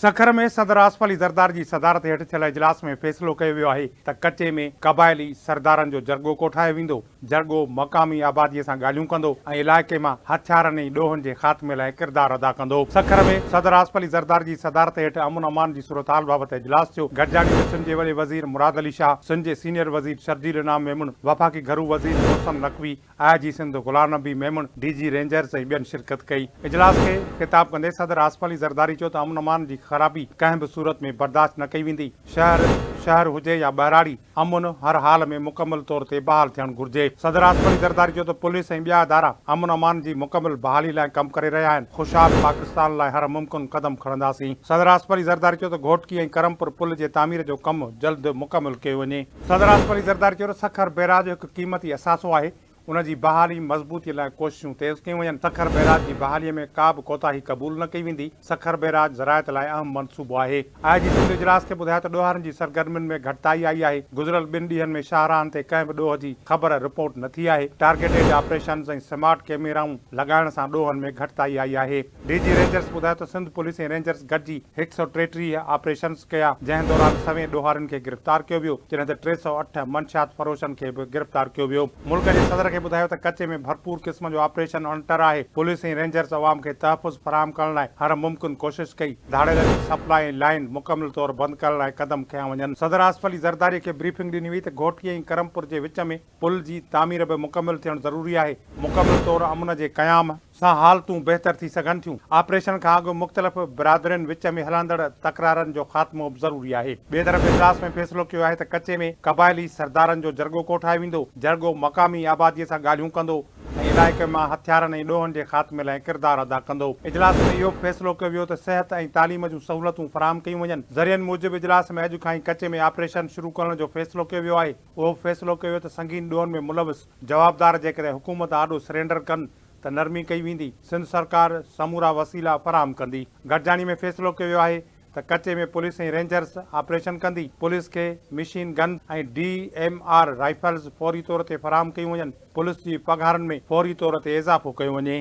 سکر ۾ صدر آصف علي زرداري جي صدارت هيٺ ٿيل اجلاس ۾ فيصلو ڪيو ويو آهي ته ڪچي ۾ قبائلي سردارن جو جرڳو ڪوٺايو ويندو، جرڳو مقامي آبادي سان ڳالهيون ڪندو ۽ علائقي مان هٿيارن ۽ ڏوهن جي خاتمي لاء ڪردار ادا ڪندو. سکر ۾ صدر آصف علي زرداري جي صدارت هيٺ امن امان جي صورتحال بابت اجلاس ٿيو، گڏجاڻي ۾ سنڌ جي وڏي وزير مراد علي شاهه، سنڌ جي سينيئر وزير شرجيل انعام ميمڻ، وفاقي گهرو وزير محسن نقوي، آء جي سنڌ غلام نبي ميمڻ، ڊي جي رينجرز ۽ ٻين شرڪت ڪئي. اجلاس کي خطاب ڪندي صدر آصف علي زرداري چيو ته امن امان جي خرابي ڪنهن به صورت ۾ برداشت نه ڪئي ويندي، شهر شهر هجي يا ٻهراڙي امن هر حال ۾ مڪمل طور تي بحال ٿيڻ گهرجي. صدر آصف علي زرداري چيو ته پوليس ۽ ٻيا ادارا امن امان جي مڪمل بحالي لاء ڪم ڪري رهيا آهن، خوشحال پاڪستان لاء هر ممڪن قدم کڻنداسين. صدر آصف علي زرداري چيو ته گهوٽڪي ۽ ڪرمپور پل جي تعمير جو ڪم جلد مڪمل ڪيو وڃي. صدر آصف علي زرداري چيو ته سکر بئراج هڪ قيمتي اثاثو آهي، ان جي بحالي مضبوطي لاء ڪوششون تيز ڪيون وڃن، سکر بئراج جي بحالي ۾ ڪا به ڪوتاهي قبول نه ڪئي ويندي، سکر بئراج زراعت لاء اهم منصوبو آهي. آء جي سنڌ اجلاس کي ٻڌايو ته ڏوهارين جي سرگرمين ۾ گهٽتائي آئي آهي، گذريل ٻن ڏينهن ۾ شاهراهن تي ڪنهن به ڏوهه جي خبر رپورٽ نه ٿي آهي، ٽارگيٽيڊ آپريشنز ۽ سمارٽ ڪئميرائون لڳائڻ سان ڏوهن ۾ گهٽتائي آئي آهي. ڊي جي رينجرز ٻڌايو ته سنڌ پوليس ۽ رينجرز گڏجي 133 آپريشنز ڪيا، جنهن دوران سوين ڏوهارين کي گرفتار ڪيو ويو، جڏهن ته 308 منشيات فروشن کي به گرفتار ڪيو ويو. ملڪ جي صدر کي ٻڌايو ته ڪچي ۾ ڀرپور قسم جو آپريشن اڻٽر آهي، پوليس ۽ رينجرز عوام کي تحفظ فراهم ڪرڻ لاء هر ممڪن ڪوشش ڪئي، ڌاڙيلن جي سپلاء ۽ لائين مڪمل طور بند ڪرڻ لاء قدم کنيا وڃن. صدر آصف علي زرداري کي بريفنگ ڏني وئي ته گهوٽڪي ۽ ڪرمپور جي وچ ۾ پل جي تعمير به مڪمل ٿيڻ ضروري آهي، مڪمل طور امن جي قيام. سان حالتون بهتر ٿي سگهن ٿيون، آپريشن کان اڳ مختلف برادرين وچ ۾ هلندڙ تڪرارن جو خاتمو به ضروري آهي. ٻئي طرف اجلاس ۾ فيصلو ڪيو آهي ته ڪچي ۾ قبائلي سردارن جو جرڳو ڪوٺايو ويندو، جرڳو مقامي آبادي سان ڳالهيون ڪندو ۽ علائقي مان هٿيارن ۽ ڏوهن جي خاتمي لاء ڪردار ادا ڪندو. اجلاس ۾ اهو به فيصلو ڪيو ويو ته صحت ۽ تعليم جون سهولتون فراهم ڪيون وڃن. ذريعن موجب اجلاس ۾ اڄ کان ئي ڪچي ۾ آپريشن شروع ڪرڻ جو فيصلو ڪيو ويو آهي. اهو به فيصلو ڪيو ويو ته سنگين ڏوهن ۾ ملوث جوابدار جيڪڏهن حڪومت آڏو سرينڊر ڪن ته نرمي ڪئي ويندي، سنڌ سرڪار سمورا وسيلا فراهم ڪندي. گڏجاڻي ۾ فيصلو ڪيو ويو آهي ته ڪچي ۾ پوليس ۽ رينجرز آپريشن ڪندي، پوليس کي machine guns ۽ D M R rifles فوري طور تي فراهم ڪيون وڃن، پوليس جي پگهارن ۾ فوري طور تي اضافو ڪيو وڃي.